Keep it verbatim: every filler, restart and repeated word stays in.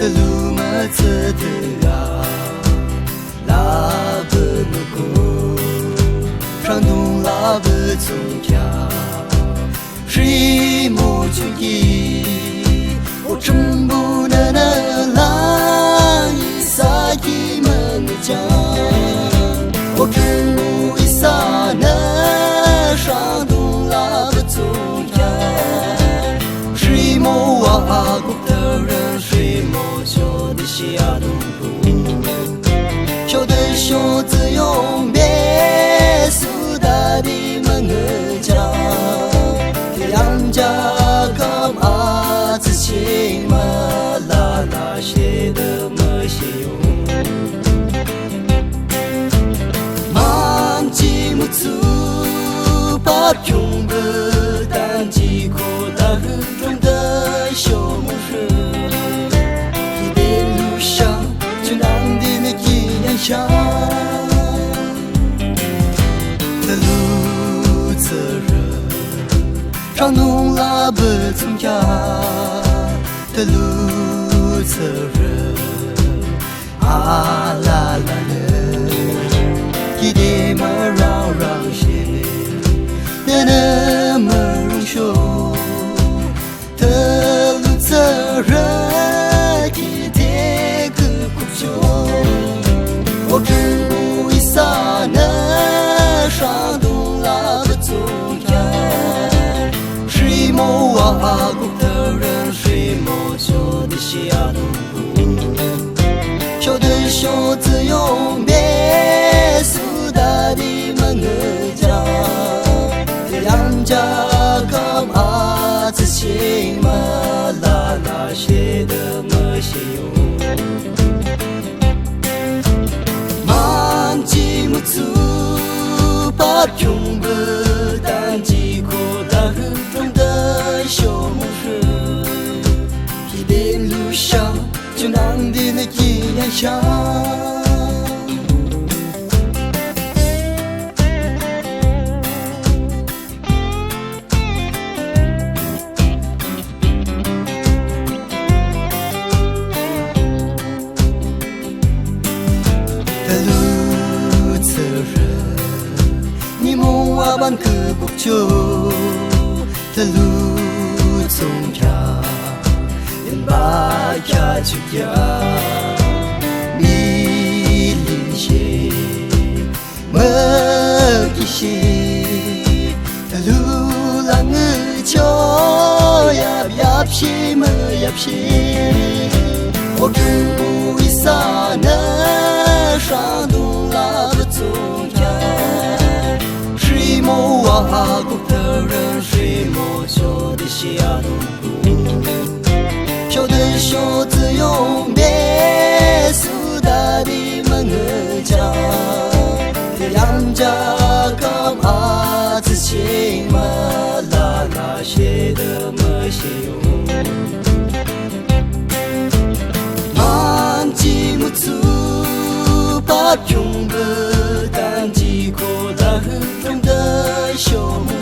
Tülu mütsütüa, lapü müku, rhangdung lapü thsungkheak, rhimo chungki, O Thrünpuh nünü lang isa ki müngjang. O Thrünpuh isanü rhangdung lapü thsungkheak, rhimo wa akuk tharan rhimo sho de shi adungpu. Sho de sho tsü yong be su da di müngjang. Yang ja kam a tsü shing ma la la she de mü she yo. Mangji mütsu pap kyung bü tanji ko da hü rung de sho mu shü. Ki de lu shang, chun dang di ne ki yang shang. Tülu tsürü, rhangdung lapü thsungkheak. Tülu tsürü, alalanü, ki de mürang rang she, nünü mürung sho. Tülu tsürü, ki de küküp sho. O Thrünpuh isanü rhangdung lapü thsungkheak, rhimo wa akuk tharan rhimo sho de shi adungpu. Sho de sho tsü yong be su da di müngjang. Yang ja kam a tsü shing ma la la she de mü she yo. Mangji mütsu pap kyung bü tanji ko da hü rung de sho mu shü. Ki de lu shang, chun dang di ne ki yang shang. Tülu tsürü, nimung wa ban küküp cho. Tülu thsungkheak, yamba kheak chukheak, mi lin she, mükishe, tülu la ngücho, yap yap she, mü yap she. O Thrünpuh isanü rhangdung lapü thsungkheak, rhimo wa akuk tharan rhimo sho de shi adungpu. Sho de sho tsü yong be su da di müngjang. Yang ja kam a tsü shing ma la la she de mü she yo. Mangji mütsu pap kyung bü tanji ko da hü rung de sho mu